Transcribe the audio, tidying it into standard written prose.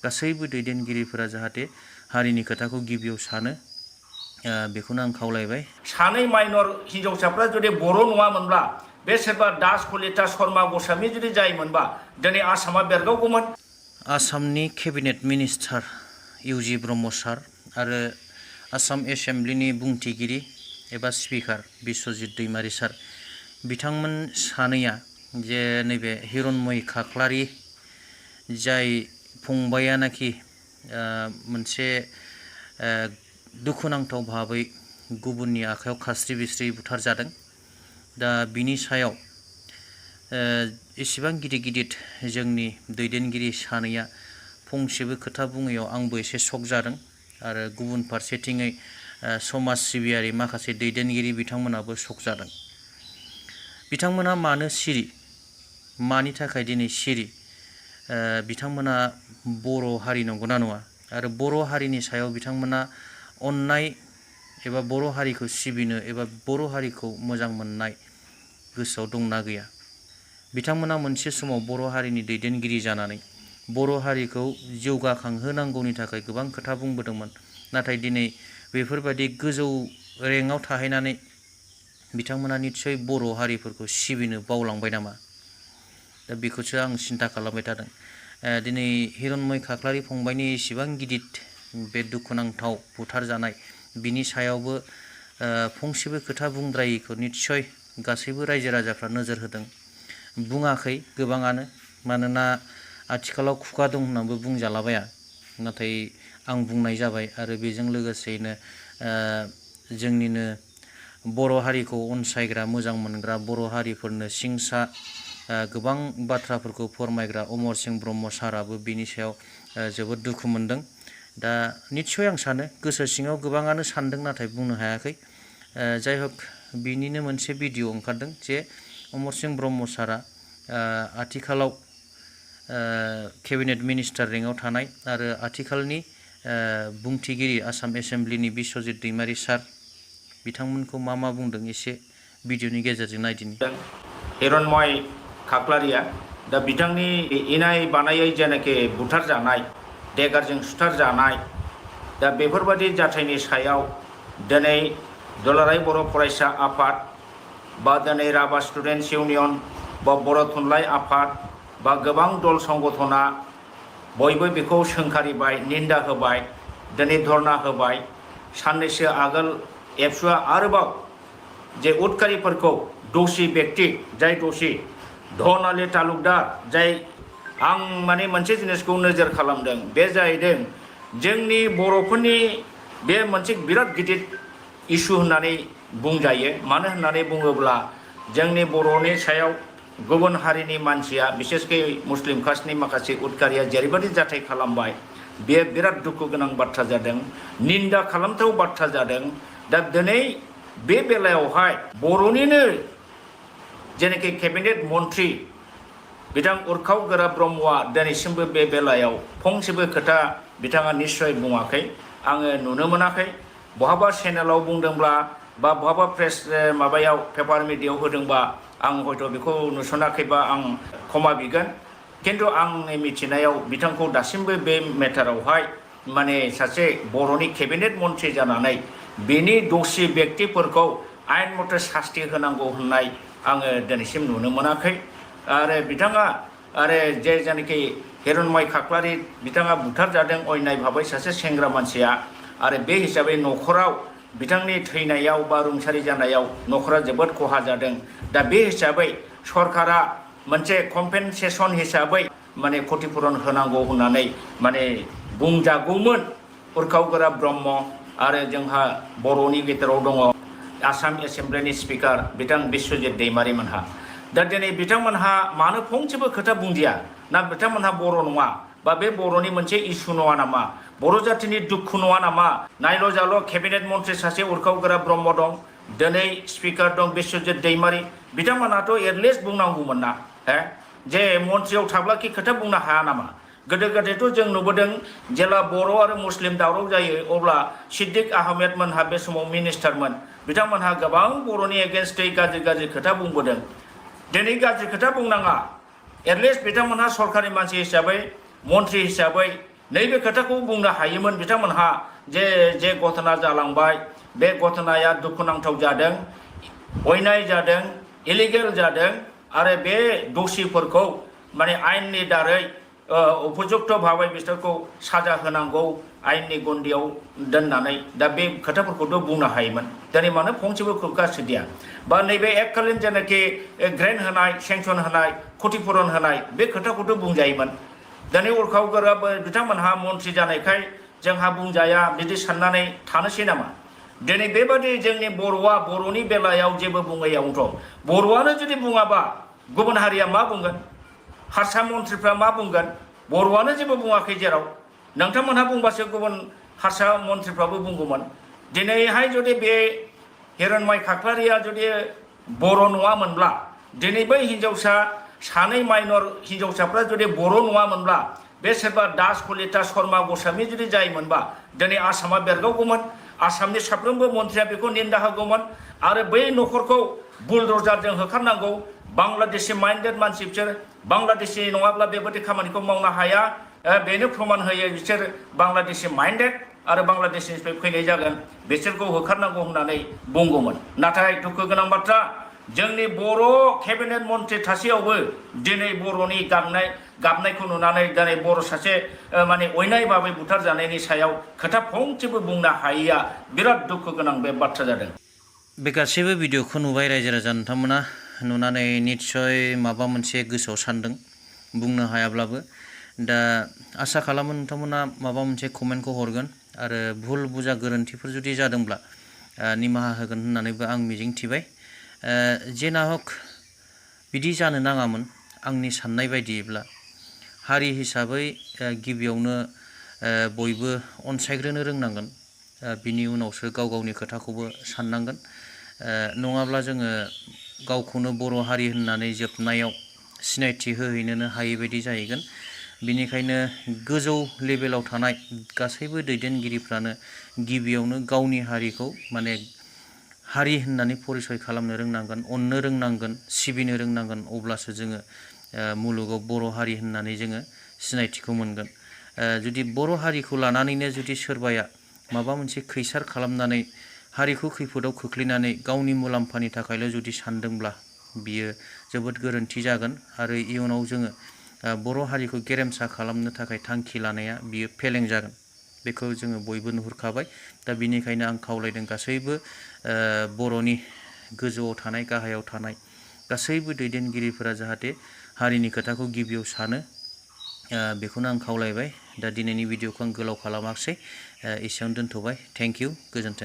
गासैबो दैदेनगिरिफोरा जाहाथे हारिनि खोथाखौ गिबियाव सानो बेखौनो आं खावलायबाय। सानै माइनर हिनजावसाफ्रा जुदि बर' नङामोनब्ला बे सोरबा दास कलिता शर्मा गस्वामी जुदि जायोमोनबा दिनै आसामा बेरगावगौमोन। आसामनि केबिनेट मिनिस्टार इउजि ब्रह्म सार आरो आसाम एसेम्ब्लिनि बुंथिगिरि एबा स्पिकार बिश्वजित दैमारी सार बिथांमोन सानैया जे नैबे हिरण्मय खाख्लारि जाय फंबायानाखि मोनसे दुखुनांथाव भाबै गुबुननि आखायाव खास्रि बिस्रि बुथारजादों। दा बिनि सायाव एसेबां गिदिर जोंनि दैदेनगिरि सानैया फंसेबो खोथा बुङैयाव आंबो एसे शक जादों आरो गुबुन फारसेथिङै समाज सिबियारि माखासे दैदेनगिरि बिथांमोनाबो शक जादों। बिथांमोना मानो सिरि, मानि थाखाय दिनै सिरि, बिथांमोना बर' हारि नंगौना नङा आरो बर' हारिनि सायाव बिथांमोना अननाय एबा बर' हारिखौ सिबिनो एबा बर' हारिखौ मोजां मोननाय गोसोआव दंना गैया? बिथांमोना मोनसे समाव बर' हारिनि दैदेनगिरि जानानै बर' हारिखौ जौगाखांहोनांगौनि थाखाय गोबां खोथा बुंबोदोंमोन। नाथाय दिनै बेफोरबायदि गोजौ रेंकआव थाहैनानै बिथांमोना निस्सय बर' हारिफोरखौ सिबिनो बावलांबाय नामा? दा बेखौसो आं सिन्था खालामबाय थादों। दिनै हिरण्मय खाख्लारि फंबायनि इसिबां गिदिर बे दुखुनांथाव बुथारजानाय बिनि सायावबो फंसेबो खोथा बुंद्रायिखौ निस्सय गासैबो रायजो राजाफ्रा नोजोर होदों। बुङाखै गोबाङानो, मानोना आथिखालाव खुगा दं होननानैबो बुंजालाबाया। नाथाय आं बुंनाय जाबाय आरो बेजों लोगोसेयैनो जोंनिनो बर' हारिखौ अनसायग्रा मोजां मोनग्रा बर' हारिफोरनो सिंसा गोबां बाथ्राफोरखौ फोरमायग्रा अमर सिंह ब्रह्म साराबो बिनि सायाव जोबोद दुखु मोनदों। दा निस्सय आं सानो गोसो सिङाव गोबाङानो सानदों नाथाय बुंनो हायाखै। जाय हक बिनिनो मोनसे भिडिअ ओंखारदों जे अमर सिंह ब्रह्म सारा आथिखालाव केबिनेट मिनिस्टार रेंकआव थानाय आरो आथिखालनि बुंथिगिरि आसाम एसेम्ब्लिनि बिश्वजित दैमारी सार बिथांमोनखौ मा बुंदों एसे भिडिअनि गेजेरजों नायदिनि। हिरण्मय खाख्लारिया दा बिथांनि इनाय बानायै जेनाखि बुथारजानाय, देगारजों सुथारजानाय, दा बेफोरबायदि जाथायनि सायाव दिनै दुलाराय बर' फरायसा आफाद बा दिनै राभा स्टुडेन्टस इउनियन बा बर' थुनलाइ आफाद बा गोबां दल संगठना बयबो बेखौ सोंखारिबाय, निन्दा होबाय, दिनै धरना होबाय। साननैसो आगोल एबसुआ आरोबाव जे उदखारिफोरखौ दोषी व्यक्ति जाय दोषी धन आली तालुकदार जाय आं माने मोनसे जिनिसखौ नोजोर खालामदों बे जाहैदों जोंनि बर'फोरनि बे मोनसे बिराद गिदिर इस्यु होननानै बुंजायो। मानो होननानै बुङोब्ला जोंनि बर'नि सायाव गुबुन हारिनि मानसिया बिसेसकै मुस्लिम कास्टनि माखासे उदखारिया जेरैबायदि जाथाय खालामबाय बे बिराद दुखु गोनां बाथ्रा जादों, निन्दा खालामथाव बाथ्रा जादों। दा दिनै बे बेलायावहाय बर'निनो जेनाखि केबिनेट मन्त्रि बिथां उरखाव गोरा ब्रह्मआ दिनैसिमबो बे बेलायाव फंसेबो खोथा बिथाङा निस्सय बुङाखै। आङो नुनो मोनाखै। बहाबा चेनेलाव बुंदोंब्ला बा बहाबा प्रेस माबायाव पेपार मिडियायाव होदोंबा आं हयथ' बेखौ नुसनाखैबा आं क्षमा बिगोन। किन्तु आंनि मिथिनायाव बिथांखौ दासिमबो बे मेटारावहाय माने सासे बर'नि केबिनेट मन्त्रि जानानै बेनि दोषी व्यक्तिफोरखौ आयेन मथे शास्ति होनांगौ होननाय आङो दिनैसिम नुनो मोनाखै। आरो बिथाङा आरो जे जानाखि हिरण्मय खाख्लारि बिथाङा बुथारजादों अयनाय भाबै सासे सेंग्रा मानसिया, आरो बे हिसाबै न'खराव बिथांनि थैनायाव बा रुंसारि जानायाव न'खरा जोबोद खहा जादों। दा बे हिसाबै सरकारा मोनसे कम्पेनसेसन हिसाबै माने क्षतिपुरन होनांगौ होननानै माने बुंजागौमोन उरखाव गोरा ब्रह्म आरो जोंहा बर'नि गेजेराव दङ आसाम एसेम्ब्लिनि स्पिकार बिथां बिश्वजित दैमारी मोनहा। दा दिनै बिथांमोनहा मानो फंसेबो खोथा बुंदिया? ना बिथांमोनहा बर' नङा बा बे बर'नि मोनसे इस्यु नङा नामा? बर' जाथिनि दुखु नङा नामा? नायल' जाल' केबिनेट मन्त्रि सासे उरखाव गोरा ब्रह्म दं, दिनै स्पिकार दं बिश्वजित दैमारी। बिथांमोनहाथ' एटलिस्ट बुंनांगौमोन ना जे मन्त्रियाव थाब्ला कि खोथा बुंनो हाया नामा? गोदो गोदायथ' जों नुबोदों जेला बर' आरो मुस्लिम दावराव जायो अब्ला सिद्दिक आहमेद मोनहा बे समाव मिनिस्टारमोन। बिथांमोनहा गोबां बर'नि एगेन्स्टै गाज्रि खोथा बुंबोदों। दिनै गाज्रि खोथा बुंनाङा, एटलिस्ट बिथांमोनहा सरकारि मानसि हिसाबै मन्त्रि हिसाबै नैबे खोथाखौ बुंनो हायोमोन बिथांमोनहा जे घटना जालांबाय बे घटनाया दुखुनांथाव जादों अयनाय जादों इलिगेल जादों आरो बे दोषिफोरखौ माने आयेननि दारै उपयुक्त भाबै बिसोरखौ साजा होनांगौ आयेननि गन्डियाव दोननानै दा बे खोथाफोरखौथ' बुंनो हायोमोन दिनै मानो फंसेबो खोख्रासोदिया बा नैबे एककालीन जेनाखि ग्रेन्ट होनाय सेंसन होनाय क्षतिपूरण होनाय बे खोथाखौथ' बुंजायोमन दिनै उरखाव गोराब बिथांमोनहा मन्त्रि जानायखाय जोंहा बुंजाया बिदि साननानै थानोसै नामा दिनै बेबादि जोंनि बर'नि बेलायाव जेबो बुङैयावथ' बर'आनो जुदि बुङाबा गुबुन हारिया मा बुंगोन हारसा मन्थ्रिफ्रा मा बुंगोन बर'आनो जेबो बुङाखै जेराव नोंथांमोनहा बुंबासो गुबुन हारसा मन्थ्रिफ्राबो बुंगौमोन दिनैहाय जुदि बे हिरण्मय खाख्लारिया जुदि बर' नङामोनब्ला दिनै बै हिन्जावसा सानै माइनर हिन्जावसाफ्रा जुदि बर' नङामोनब्ला बे सोरबा दास कलिता शर्मा गस्वामी जुदि जायोमोनबा दिनै आसामा बेरगावगौमोन आसामनि साफ्रोमबो मन्थ्रिया बेखौ निन्दा होगौमोन आरो बै न'खरखौ बुलडजारजों होखारनांगौ बांलादेशि माइन्डेड मानसि बिसोर बांलादेशि नङाब्ला बेबादि खामानिखौ मावनो हाया बेनो प्रमाण होयो बिसोर बांलादेशि माइन्डेड आरो बांलादेशनिफ्राय फैनाय जागोन बिसोरखौ होखारनांगौ होननानै बुंगौमोन नाथाय दुखु गोनां बाथ्रा जोंनि बर' केबिनेट मन्थ्रि थासेयावबो दिनै बर'नि गाबनायखौ नुनानै दिनै बर' सासे माने अयनाय भाबै बुथारजानायनि सायाव खोथा फंसेबो बुंनो हायैया बिराद दुखु गोनां बे बाथ्रा जादों बे गासैबो भिडिअखौ नुबाय रायजो राजा नोंथांमोना नुनानै निस्सय माबा मोनसे गोसोआव सानदों बुंनो हायाब्लाबो दा आसा खालामो नोंथांमोना माबा मोनसे कमेन्टखौ हरगोन आरो भुल बुजा गोरोन्थिफोर जुदि जादोंब्ला निमाहा होगोन होननानैबो आं मिजिंथिबाय जेना हक बिदि जानो नाङामोन आंनि साननाय बायदियैब्ला हारि हिसाबै गिबियावनो बयबो अनसायग्रोनो रोंनांगोन बिनि उनावसो गाव गावनि खोथाखौबो साननांगोन नङाब्ला जोङो गावखौनो बर' हारि होननानै जोबनायाव सिनायथि होहैनोनो हायै बायदि जाहैगोन बिनिखायनो गोजौ लेभेलाव थानाय गासैबो दैदेनगिरिफ्रानो गिबियावनो गावनि हारिखौ माने हारि होननानै परिचय खालामनो रोंनांगोन अननो रोंनांगोन सिबिनो रोंनांगोन अब्लासो जोङो मुलुगाव बर' हारि होननानै जोङो सिनायथिखौ मोनगोन जुदि बर' हारिखौ लानानैनो जुदि सोरबाया माबा मोनसे खैसार खालामनानै हारिखौ खैफोदाव खोख्लैनानै गावनि मुलाम्फानि थाखायल' जुदि सानदोंब्ला बियो जोबोद गोरोन्थि जागोन आरो इयुनाव जोङो बर' हारिखौ गेरेमसा खालामनो थाखाय थांखि लानाया बियो फेलें जागोन बेखौ जोङो बयबो नुहुरखाबाय दा बिनिखायनो आं खावलायदों गासैबो बर'नि गोजौआव थानाय गाहायाव थानाय गासैबो दैदेनगिरिफोरा जाहाथे हारिनि खोथाखौ गिबियाव सानो बेखौनो आं खावलायबाय दा दिनैनि भिडिअखौ आं गोलाव खालामाखिसै एसेयावनो दोनथ'बाय थेंक इउ गोजोन्थों